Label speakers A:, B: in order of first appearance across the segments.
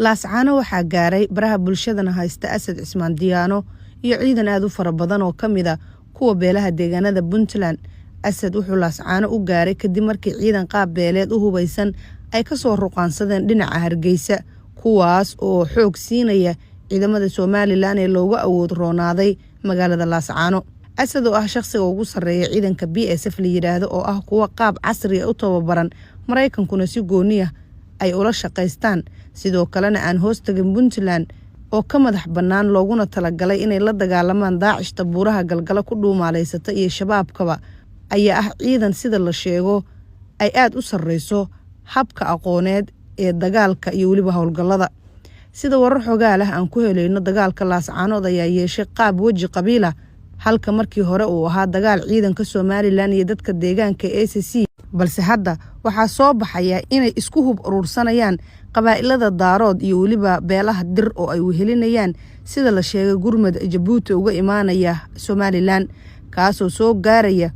A: Laascaano waxaa gaaray baraha bulshadana haysta Asad Cismaan Diyaano iyo ciidan aada u fara badan oo ka mid a kuwa beelaha deegaanada Puntland. Asad wuxuu Laascaano u gaaray kadib markii ciidan qaab beeleed u hubaysan ay kasoo ruqaansadeen dhinaca Hargeysa, kuwaas oo xoog siinaya ciidamada Somalilan ee looga awood roonaaday magaalada Laascaano. Asad oo ah shakhsiga ugu sarreeya ciidanka BSF la yidhaahdo, oo ah kuwa qaab casriga u tababaran, Maraykankuna si gooni ah ay ula shaqaystaan, sidoo kalena aan hoos tagin Puntland oo ka madax bannaan, looguna talagalay inay la dagaalamaan Daacishta buuraha Galgala ku dhuumaaleysata iyo Shabaabkaba, ayaa ah ciidan sida la sheego ay aada u sarreyso habka aqooneed ee dagaalka iyo weliba howlgallada. Sida warar xogaal ah aan ku helayno, dagaalka Laascaanood ayaa yeeshay qaab weji qabiila, halka markii hore uu ahaa dagaal ciidanka Somalilan iyo dadka deegaanka SSC. Balse hadda waxaa soo baxaya inay isku hub uruursanayaan qabaa'ilada Daarood iyo weliba beelaha Dir, oo ay wehelinayaan, sida la sheegay, gurmad Jabuuti uga imaanaya Somalilan kaasoo soo gaaraya,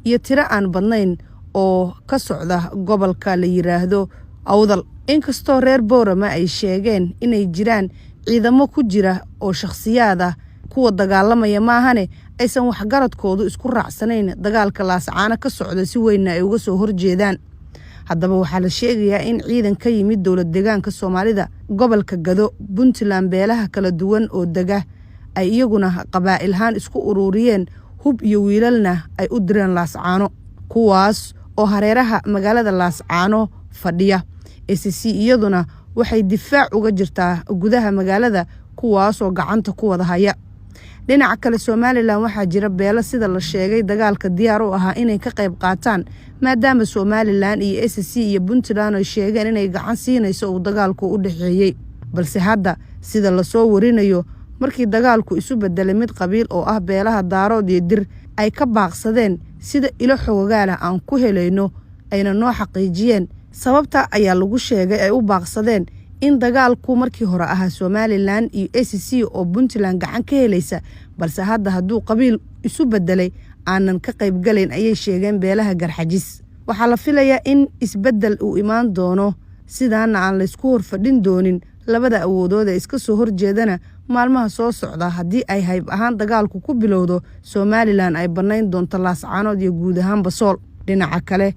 A: iyo tiro aan badnayn oo ka socda gobolka la yiraahdo Awdal. Inkastoo reer Boorama ay sheegeen inay jiraan ciidamo ku jira oo shakhsiyaad ah kuwa dagaalamaya maahane, aysan waxgaradkoodu isku raacsanayn dagaalka Laascaano ka socda, si weynna ay uga soo horjeedaan. Haddaba waxaa la sheegayaa in ciidan ka yimid dowlad deegaanka Soomaalida, gobolka Gado, Puntland, beelaha kala duwan oo dega ay iyaguna qabaa'ilhaan isku uruuriyeen hub iyo wiilalna ay u direen Laascaano, kuwaas oo hareeraha magaalada Laascaano fadhiya. SSC iyaduna waxay difaac uga jirtaa gudaha magaalada, kuwaasoo gacanta ku wada haya. Dhinaca kale, Somalilan waxaa jira beelo sida la sheegay dagaalka diyaar u ahaa inay ka qayb qaataan, maadaama Somalilan iyo SSC iyo Puntland ay sheegeen inay gacan siinayso uu dagaalku u dhexeeyey. Balse hadda sida lasoo warinayo, markii dagaalku isu bedelay mid qabiil oo ah beelaha Daarood iyo Dir, ay ka baaqsadeen, sida ilo xogogaalah aan ku helayno ayna noo xaqiijiyeen. Sababta ayaa lagu sheegay ay u baaqsadeen in dagaalku markii hore ahaa Somalilan iyo SSC oo Puntland gacan ka helaysa, balse hadda hadduu qabiil isu bedelay aanan ka qaybgalayn, ayay sheegeen beelaha Garxajis. Waxaa la filayaa in isbeddel uu imaan doono, sidaana aan laysku horfadhin doonin labada awoodood ee iska soo horjeedana maalmaha soo socda. Haddii ay hayb ahaan dagaalku ku bilowdo, Somalilan ay bannayn doonto Laascaanood iyo guud ahaan Sool. Dhinaca kale,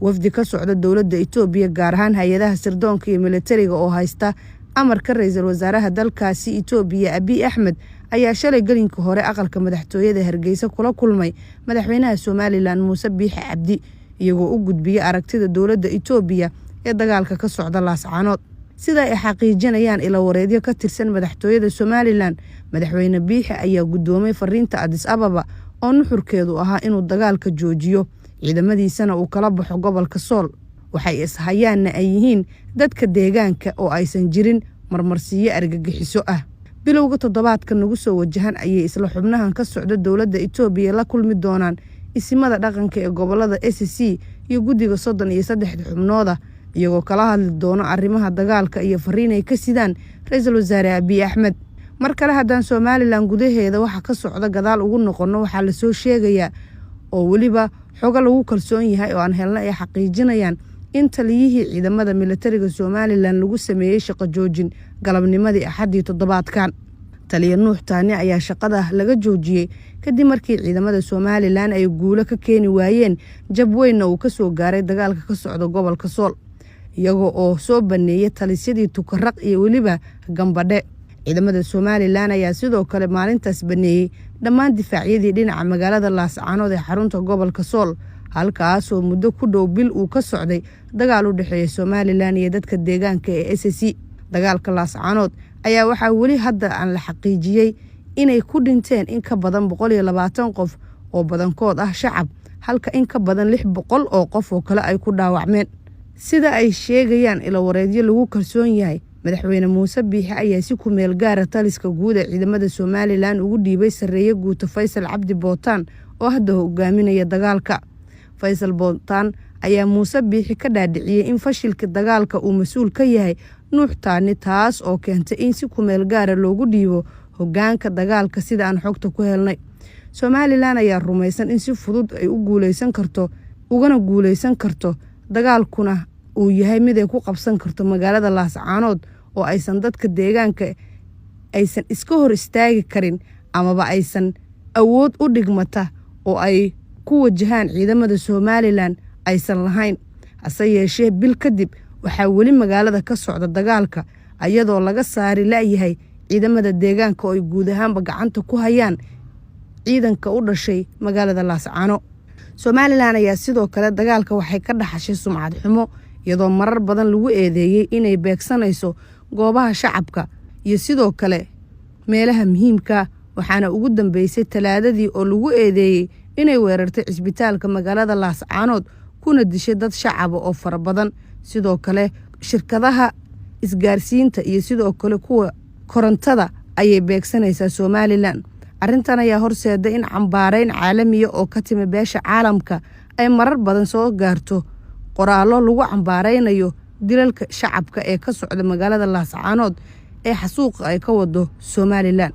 A: wafdi ka socda dowladda Itoobiya, gaar ahaan hay-adaha sirdoonka iyo militariga oo haysta amarka ra-iisul wasaaraha dalkaasi Itoobiya Abiy Axmed, ayaa shalay gelinka hore aqalka madaxtooyada Hargeysa kula kulmay madaxweynaha Somalilan Muuse Biixi Cabdi, iyagoo u gudbiyey aragtida dowladda Itoobiya ee dagaalka ka socda Laascaanood. Sida ay xaqiijinayaan ilawareedyo ka tirsan madaxtooyada Somalilan, madaxweyne Biixi ayaa guddoomay fariinta Adis Ababa oo nuxurkeedu ahaa inuu dagaalka joojiyo, ciidamadiisana uu kala baxo gobolka Sool, waxay ishayaanna ay yihiin dadka deegaanka oo aysan jirin marmarsiiyo argagixiso ah. Bilowga toddobaadka nagu soo wajahan ayay isla xubnahan ka socda dowladda Itoobiya la kulmi doonaan isimada dhaqanka ee gobolada SSC iyo guddiga 33-da xubnooda, iyagoo kala hadli doono arrimaha dagaalka iyo fariin ay ka sidaan ra-iisul wasaare Abiy Axmed. Mar kale haddaan Somalilan gudaheeda waxa ka socda gadaal ugu noqonno, waxaa lasoo sheegayaa oo weliba xogo lagu kalsoon yahay oo aan helna ay xaqiijinayaan in taliyihii ciidamada militariga Somalilan lagu sameeyey shaqo joojin galabnimadii Axaddii toddobaadkan. Taliya Nuux Taani ayaa shaqada laga joojiyey kadib markii ciidamada Somalilan ay guulo ka keeni waayeen, jab weynna uu kasoo gaaray dagaalka ka socda gobolka Sool, iyagoo oo soo baneeyay talisyadii Tukaraq iyo weliba Gambadhe. Ciidamada Somalilan ayaa sidoo kale maalintaas baneeyey dhammaan difaacyadii dhinaca magaalada Laascaanood ee xarunta gobolka Sool, halkaasoo muddo ku dhow bil uu ka socday dagaal u dhexeeya Somalilan iyo dadka deegaanka ee SSC. Dagaalka Laascaanood ayaa waxaa weli hadda aan la xaqiijiyey inay ku dhinteen in ka badan 120 qof oo badankood ah shacab, halka in ka badan 600 oo qof oo kale ay ku dhaawacmeen, sida ay sheegayaan ilawareedyo lagu kalsoon yahay. Madaxweyne Muuse Biixi ayaa si ku-meel gaara taliska guud ee ciidamada Somalilan ugu dhiibay sarreeye guuto Faysal Cabdi Bootaan oo hadda hogaaminaya dagaalka. Faysal Bootaan ayaa Muuse Biixi ka dhaadhiciyey in fashilka dagaalka uu mas-uul ka yahay Nuux Taani, taas oo keentay in si kumeel gaara loogu dhiibo hogaanka dagaalka, sida aan xogta ku helnay. Somalilan ayaa rumaysan in si fudud ay u guuleysan karto, ugana guuleysan karto, dagaalkuna uu yahay mid ay ku qabsan karto magaalada Laascaanood. oo aysan dadka deegaanka aysan iska hor istaagi karin amaba aysan awood u dhigmata oo ay ku wajahaan ciidamada Somalilan aysan lahayn. Hase yeeshee, bil kadib waxaa weli magaalada ka socda dagaalka, iyadoo laga saari la'yahay ciidamada deegaanka oo ay guud ahaanba gacanta ku hayaan ciidanka u dhashay magaalada Laascaano. Somalilan ayaa sidoo kale dagaalka waxay ka dhaxashay sumcad xumo, iyadoo marar badan lagu eedeeyey inay beegsanayso goobaha shacabka iyo sidoo kale meelaha muhiimka. Waxaana ugu dambeysay Talaadadii oo lagu eedeeyey inay weerartay cisbitaalka magaalada Laascaanood, kuna dishay dad shacaba oo fara badan. Sidoo kale shirkadaha isgaarsiinta iyo sidoo kale kuwa korontada ayay beegsanaysaa Somalilan. Arrintan ayaa horseeda in cambaareyn caalamiya oo ka timi beesha caalamka ay marar badan soo gaarto qoraallo lagu cambaareynayo dilalka shacabka ee ka socda magaalada Laascaanood ee xasuuqa ay ka wado Somalilan.